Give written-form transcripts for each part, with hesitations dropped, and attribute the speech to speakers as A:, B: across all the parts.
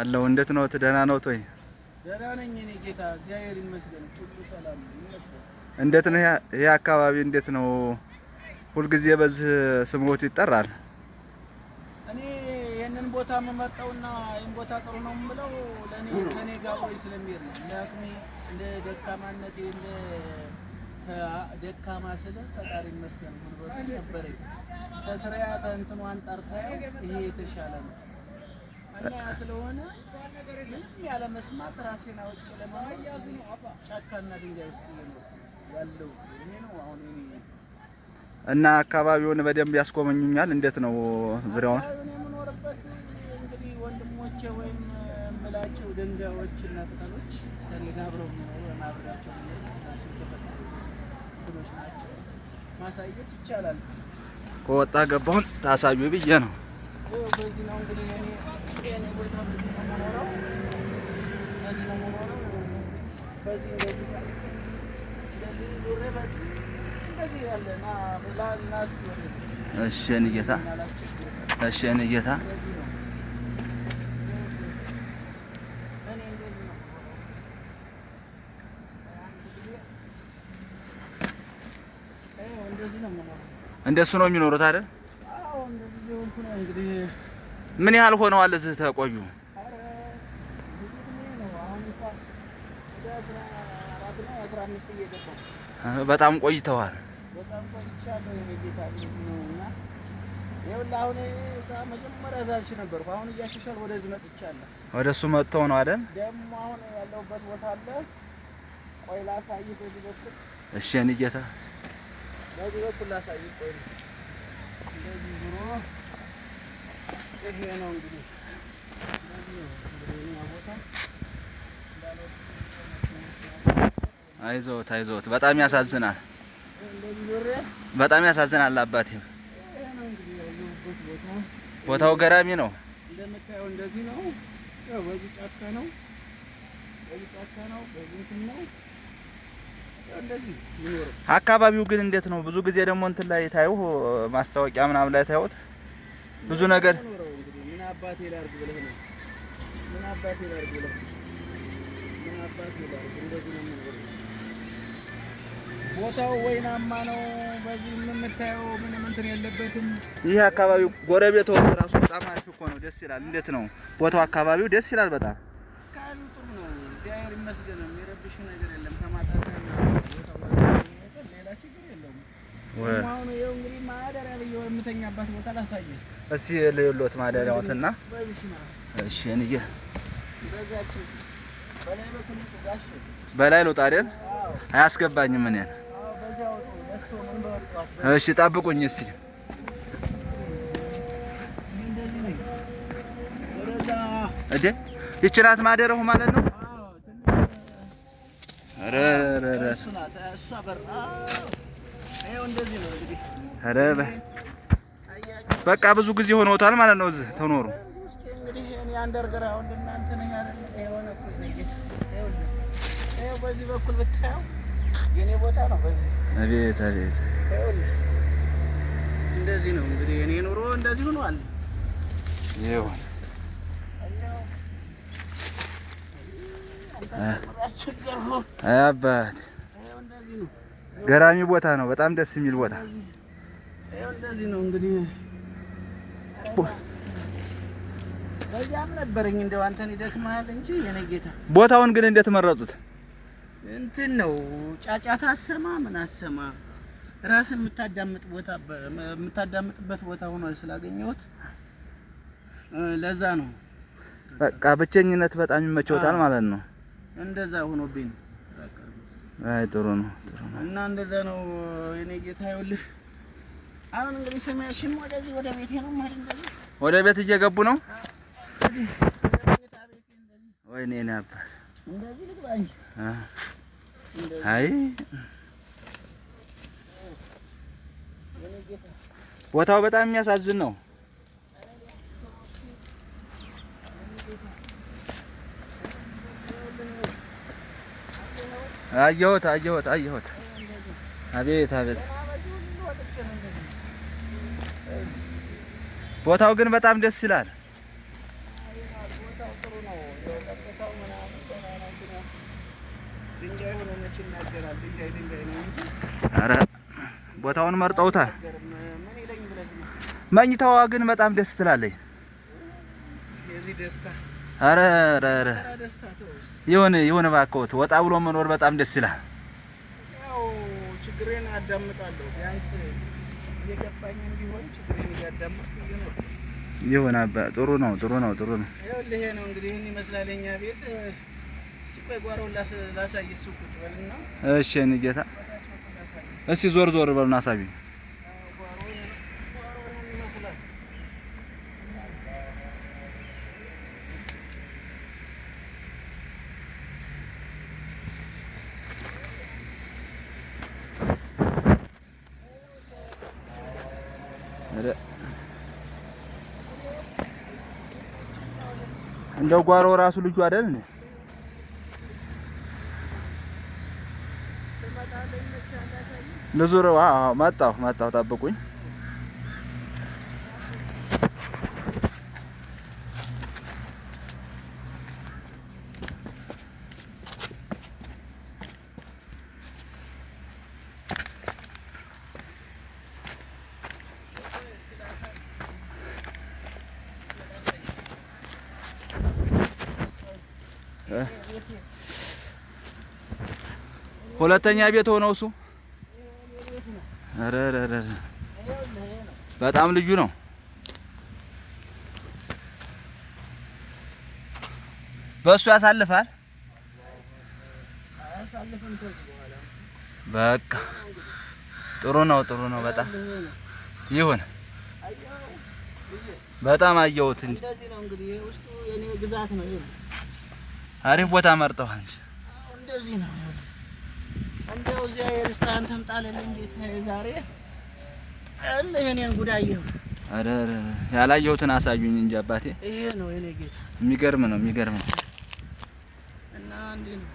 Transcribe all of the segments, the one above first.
A: አለው እንዴት ነው? ደህና ነው ወይ?
B: ደህና ነኝ እኔ ጌታ፣ እግዚአብሔር ይመስገን፣ ሁሉ ሰላም ነው ይመስገን።
A: እንዴት ነው ይሄ አካባቢ እንዴት ነው? ሁልጊዜ በዚህ ስምዎት ይጠራል።
B: እኔ ይህንን ቦታ የምመርጠውና ይህን ቦታ ጥሩ ነው የምለው ለእኔ ከእኔ ጋር ወይ ስለሚሄድ ነው። እንደ አቅሜ እንደ ደካማነቴ እንደ ደካማ ስለ ፈጣሪ ይመስገን ጉልበቱ ነበረኝ። ከስራያ ተንትኑ አንጻር ሳየው ይሄ የተሻለ ነው እና ስለሆነ ምንም ያለ መስማት ራሴን አውቄ ለመኖር ጫካና ድንጋይ ውስጥ እየኖርኩ ያለሁት ይሄ ነው አሁን የኔ።
A: እና አካባቢውን በደንብ ያስጎበኙኛል? እንዴት ነው ዙሪያውን?
B: አካባቢውን የምኖርበት እንግዲህ ወንድሞቼ ወይም የምላቸው ድንጋዮች እና ቅጠሎች ከእኔ ጋር አብረው የሚኖሩ አብሬያቸው የሚኖሩ እነሱ የተፈጥሮ እንትኖች ናቸው። ማሳየት ይቻላል።
A: ከወጣ ገባሁን ታሳዩ ብዬ ነው።
B: ይኸው በዚህ ነው እንግዲህ የኔ ቦታ በዚህ ነው የምኖረው። በዚህ ነው የምኖረው። በዚህ እንደዚህ እንደዚህ ዙሬ በዚህ እንደዚህ ያለ ና ና እስኪ ወደዚህ።
A: እሺ የእኔ ጌታ፣ እሺ የእኔ ጌታ።
B: እንደዚህ ነው። እኔ እንደዚህ ነው የምኖረው። አንድ ጊዜ ይኸው እንደዚህ ነው የምኖረው።
A: እንደሱ ነው የሚኖሩት አይደል?
B: አዎ እንደዚህ እየሆንኩ ነው እንግዲህ።
A: ምን ያህል ሆነዋል እዚህ ተቆዩ?
B: ኧረ ብዙ ዕድሜ ነው። አሁን እንኳን ወደ 14 ነው 15 እየገባሁ።
A: በጣም ቆይተዋል።
B: በጣም ቆይቻለሁ የኔ ጌታ። እንደዚህ ነው እና ይኸውልህ አሁን እዛ መጀመሪያ ዛች ነበርኩ። አሁን እያሻሻል ወደዚህ መጥቻለሁ።
A: ወደ እሱ መጥተው ነው አይደል?
B: ደግሞ አሁን ያለሁበት ቦታ አለ። ቆይ ላሳይህ። በዚህ በኩል።
A: እሺ የእኔ ጌታ።
B: በዚህ በኩል ላሳይህ። ቆይ እንደዚህ ዙሮ ይሄ ነው እንግዲህ። እንደዚህ ነው እንግዲህ የእኛ ቦታ።
A: አይዞት አይዞት፣ በጣም ያሳዝናል።
B: እንደዚህ ዙሬ
A: በጣም ያሳዝናል አባቴ።
B: ይሄ ነው እንግዲህ ያለሁበት ቦታ።
A: ቦታው ገራሚ ነው።
B: እንደምታየው እንደዚህ ነው። ያው በዚህ ጫካ ነው፣ በዚህ ጫካ ነው፣ በዚህ እንትን ነው። ያው እንደዚህ ይኖረው።
A: አካባቢው ግን እንዴት ነው? ብዙ ጊዜ ደግሞ እንትን ላይ ታዩ ማስታወቂያ ምናምን ላይ ታዩት ብዙ ነገር
B: ኖረው እንግዲህ ምን አባቴ ላድርግ ብለህ ነው? ምን አባቴ ላድርግ ብለህ ነው? ምን አባቴ ላድርግ? እንደዚህ ነው የምኖረው። ቦታው ወይናማ ነው። በዚህ የምታየው ምንም እንትን የለበትም።
A: ይህ አካባቢው ጎረቤቶች ራሱ በጣም አሪፍ እኮ ነው። ደስ ይላል። እንዴት ነው ቦታው? አካባቢው ደስ ይላል በጣም።
B: አካባቢው ጥሩ ነው፣ እግዚአብሔር ይመስገን። የሚረብሽ ነገር የለም። ከማጣት ቦታው ሌላ ችግር የለውም። አሁን ይኸው እንግዲህ ማደሪያ ብዬ የምተኛባት ቦታ ላሳየህ።
A: እስኪ ልዩሎት ማደሪያዎትና
B: በዚህ ና።
A: እሺ እንዬ።
B: በዛችን በላይ በኩል ጋሽ።
A: በላይ ልውጣ አይደል?
B: አዎ።
A: አያስገባኝም እኔን።
B: አዎ፣ በዚያ ወጡ። ለእሱ ምን በወጧት።
A: እሺ ጠብቁኝ እስኪ።
B: እንደዚህ ነኝ። ወደዛ።
A: እዴ ይቺ ናት ማደሪያው ማለት ነው?
B: አዎ ትንሽ።
A: ኧረ ኧረ ኧረ።
B: እሱ ናት እሷ በር። አዎ ይኸው እንደዚህ ነው እንግዲህ።
A: ኧረ
B: አያችሁ።
A: በቃ ብዙ ጊዜ ሆኖታል ማለት ነው እዚህ ተኖሩ።
B: ውስጥ እንግዲህ እኔ underground እናንተ ነኝ አይደል? የሆነ እኮ ነው ጌታ። ይኸውልህ ይኸው በዚህ በኩል ብታየው የኔ ቦታ ነው። በዚህ
A: አቤት አቤት።
B: ይኸውልህ እንደዚህ ነው እንግዲህ የኔ ኑሮ እንደዚህ ሆኗል።
A: ይሁን።
B: አየኸው? አስቸገርኩህ።
A: አይ አባት።
B: ይኸው እንደዚህ ነው።
A: ገራሚ ቦታ ነው። በጣም ደስ የሚል ቦታ።
B: ይኸው እንደዚህ ነው እንግዲህ። በዚያም ነበረኝ እንደው አንተን ይደክምሃል እንጂ የኔ ጌታ።
A: ቦታውን ግን እንዴት መረጡት?
B: እንትን ነው ጫጫታ አሰማ ምን አሰማ ራስን የምታዳምጥ ቦታ የምታዳምጥበት ቦታ ሆኖ ስላገኘሁት ለዛ ነው።
A: በቃ ብቸኝነት በጣም ይመቸውታል ማለት ነው።
B: እንደዛ ሆኖብኝ ነው። በቃ።
A: አይ ጥሩ ነው፣ ጥሩ ነው።
B: እና እንደዛ ነው የኔ ጌታ። ይኸውልህ አሁን እንግዲህ ስሜሽም ወደዚህ ወደ ቤቴ ነው የምሄድ እንደዚህ።
A: ወደ ቤት እየገቡ ነው።
B: እንደዚህ ወደ ቤታ ቤቴ እንደዚህ።
A: ወይኔ የኔ አባት።
B: እንደዚህ ልግባ እንጂ። እንደዚህ።
A: አይ
B: የኔ ጌታ።
A: ቦታው በጣም የሚያሳዝን ነው። አየሁት አየሁት አየሁት። አቤት አቤት።
B: ገና በዚህ ሁሉ ወጥቼ ነው እንደዚህ።
A: ቦታው ግን በጣም ደስ ይላል።
B: ቦታው ጥሩ ነው። ነው ያው ቀጥታው ምናምን ደህና ነው፣ ግን ያው ድንጋይ ሆኖ መች ይናገራል? ድንጋይ ድንጋይ ነው እንጂ
A: ኧረ ቦታውን መርጠውታል።
B: አይናገርም። ምን ይለኝ ብለህ ነው
A: መኝታዋ ግን በጣም ደስ ትላለች።
B: የዚህ ደስታ
A: ኧረ ኧረ ኧረ
B: ኧረ ደስታ ተው እስኪ።
A: ይሁን ይሁን፣ እባክዎት ወጣ ብሎ መኖር በጣም ደስ ይላል።
B: ያው ችግሬን አዳምጣለሁ። ቢያንስ እየገፋኝም ቢሆን ችግሬን እያዳመጥኩ እየኖርኩ ነው።
A: ይሁን አባ፣ ጥሩ ነው፣ ጥሩ ነው፣ ጥሩ ነው።
B: ይኸውልህ ይሄ ነው እንግዲህ ይህን ይመስላል የኛ ቤት። እስኪ ቆይ ጓሮውን ላሳይ። እሱ ቁጭ በልና
A: እሺ የእኔ ጌታ፣
B: በታች በኩል ላሳይ።
A: እስቲ ዞር ዞር በሉና አሳዩኝ።
B: ጓሮ ይሄ ነው። ጓሮ ይሄን ይመስላል።
A: ኧረ እንደው ጓሮ ራሱ ልጁ አይደል እንዴ?
B: ትመጣለህ? ይመችሃል? ላሳይህ።
A: ልዙር። አዎ መጣሁ መጣሁ፣ ጠብቁኝ። ሁለተኛ ቤት ሆነው እሱ ኧረ ኧረ ኧረ
B: ይኸውልህ ይሄ ነው።
A: በጣም ልዩ ነው። በእሱ ያሳልፋል።
B: አያሳልፍም ከዚህ በኋላ።
A: በቃ ጥሩ ነው፣ ጥሩ ነው። በጣም
B: ይኸውልህ ይሄ ነው።
A: ይሁን።
B: አየኸው? ልጄ፣
A: በጣም አየሁት እንጂ
B: እንደዚህ ነው እንግዲህ። ይሄ ውስጡ የኔ ግዛት ነው። ይኸውልህ
A: አሪፍ ቦታ መርጠዋል እንጂ።
B: አዎ፣ እንደዚህ ነው። ይኸውልህ እንደው እዚያ የርስት አንተም ጣልልኝ ጌታዬ ዛሬ እልህ የኔን ጉድ አየኸው።
A: ኧረ ኧረ ኧረ ያላየሁትን አሳዩኝ እንጂ አባቴ።
B: ይሄ ነው የኔ ጌታ
A: የሚገርም ነው፣ የሚገርም ነው።
B: እና እንዲህ ነው።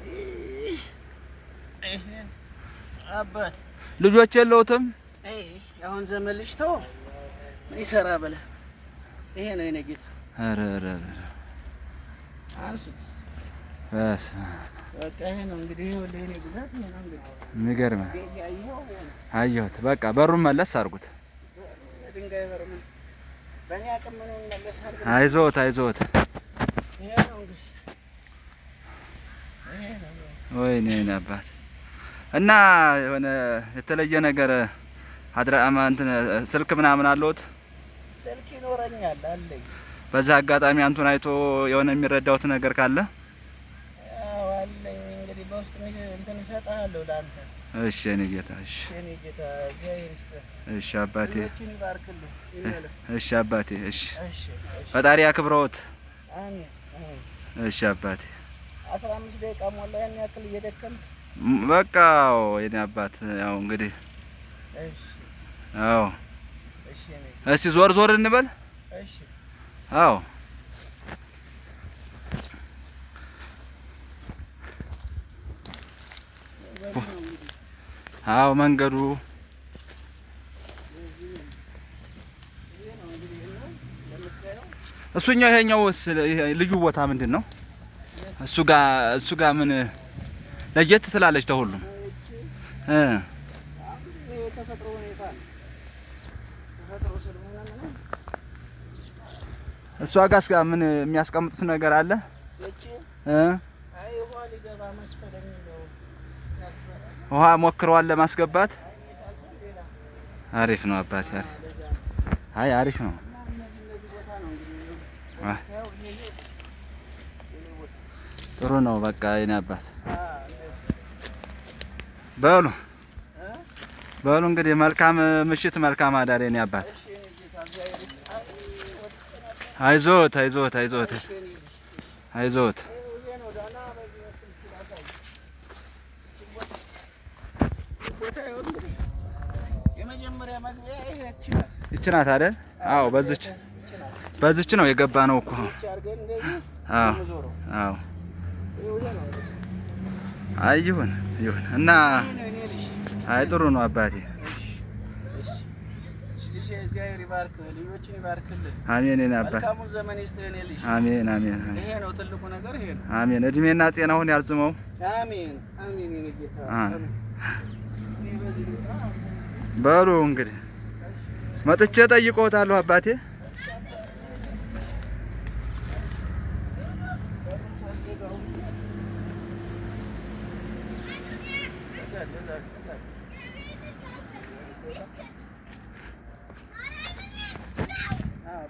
B: ይህ ይሄ አባት
A: ልጆች የለውትም?
B: ይሄ አሁን ዘመን ልጅ ተው ምን ይሰራ ብለህ ይሄ ነው የኔ ጌታ።
A: ኧረ ኧረ ኧረ
B: አንሱት
A: በስመ አብ።
B: በቃ ይሄ ነው እንግዲህ። ይኸውልህ የኔ ግዛት ይሄ ነው እንግዲህ።
A: የሚገርም
B: ቤት ያየኸው ይሄ ነው።
A: አየሁት። በቃ በሩን መለስ አድርጉት።
B: የድንጋይ በር ምን በእኔ አቅም ምን ይመለሳል ብለህ
A: አይዞት አይዞት።
B: ይሄ ነው እንግዲህ። ይሄ ነው።
A: ወይኔ የኔ አባት እና የሆነ የተለየ ነገር አድራማ እንትን ስልክ ምናምን አለዎት?
B: ስልክ ይኖረኛል አለኝ።
A: በዛ አጋጣሚ አንቱን አይቶ የሆነ የሚረዳውት ነገር ካለ
B: ያው አለኝ እንግዲህ በውስጥ እንትን እሰጥሃለሁ ለአንተ።
A: እሺ የኔ ጌታ፣ እሺ
B: የኔ ጌታ እግዚአብሔር ይስጥህ፣
A: እሺ አባቴ፣
B: ልጆችን ይባርክልህ ይበልህ።
A: እሺ አባቴ፣ እሺ
B: እሺ እሺ፣
A: ፈጣሪ ያክብረዎት።
B: አሜን አሜን።
A: እሺ አባቴ፣
B: 15 ደቂቃ ሞላ። ያን ያክል እየደከምክ
A: በቃ አዎ፣ የኔ አባት ያው እንግዲህ
B: እሺ
A: አዎ፣
B: እሺ የኔ
A: እስቲ ዞር ዞር እንበል።
B: እሺ
A: አዎ
B: በዚህ ነው እንግዲህ
A: አዎ፣ መንገዱ
B: ይሄ ነው እንግዲህ እና እንደምታየው
A: እሱኛው ይሄኛውስ ልዩ ቦታ ምንድን ነው? እሱ ጋር እሱ ጋር ምን ለየት ትላለች ተሁሉም?
B: ይቺ
A: እ
B: አሁን ይሄ የተፈጥሮ ሁኔታ ነው። ተፈጥሮ ስለሆነ ምንም
A: እሷ ጋር እስከ ምን የሚያስቀምጡት ነገር አለ?
B: ይቺ
A: እ
B: አይ ውሃ ሊገባ መሰለኝ ነው ነበረ።
A: ውሃ ሞክረዋል ለማስገባት።
B: አይ እኔ ሳልሆን ሌላ
A: አሪፍ ነው አባቴ፣ አሪፍ።
B: ለዛ ነው።
A: አይ አሪፍ ነው።
B: እና እነዚህ እነዚህ ቦታ ነው እንግዲህ
A: አ
B: ያው ይሄ ይሄ ቦታ
A: ጥሩ ነው። በቃ የኔ አባት
B: አ እንደዚህ
A: በሉ
B: እ
A: በሉ እንግዲህ መልካም ምሽት፣ መልካም አዳር የኔ አባት።
B: እሺ የኔ ጌታ እግዚአብሔር ይስጥህ። አይ ወድቄ ነበር።
A: አይዞት አይዞት አይዞት
B: እሺ የኔ ልጅ
A: አይዞት።
B: ይሄ ነው ዳና በዚህ በኩል እስኪ ላሳይህ። ቦታ ይኸው እንግዲህ የመጀመሪያ መግቢያ ይሄ ይህች ናት።
A: ይቺ ናት አይደል? አዎ፣ በዚች
B: ይህች ናት።
A: በዚች ነው የገባ ነው እኮ።
B: ይህች አድርገን እንደዚህ
A: አዎ
B: ነው የምዞረው።
A: አዎ።
B: ይኸው ይሄ ነው እንግዲህ።
A: አይ ይሁን ይሁን እና
B: ይሄ ነው የኔ ልጅ።
A: አይ ጥሩ ነው አባቴ።
B: እሺ እሺ ልጄ እግዚአብሔር ይባርክህ፣ ልጆችን ይባርክልህ፣
A: አሜን የኔ አባት።
B: መልካሙን ዘመን ይስጥህ የኔ ልጅ።
A: አሜን አሜን አሜን
B: ይሄ ነው ትልቁ ነገር፣ ይሄ ነው።
A: አሜን። እድሜና ጤናውን ያርዝመው።
B: አሜን አሜን። የኔ ጌታ
A: አሜን።
B: እኔ በዚህ ልውጣ።
A: በሉ እንግዲህ መጥቼ ጠይቆታለሁ አባቴ።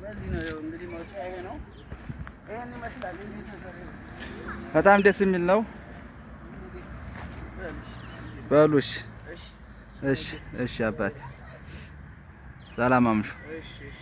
B: በዚህ ነው ይኸው እንግዲህ መውጫ ይሄ ነው። ይሄን ይመስላል የዚህ ሰፈር ይኸው።
A: በጣም ደስ የሚል ነው።
B: እንግዲህ በል እሺ፣
A: በሉ እሺ
B: እሺ፣
A: እሺ እሺ አባቴ ሰላም አምሹ።
B: እሺ፣ እሺ።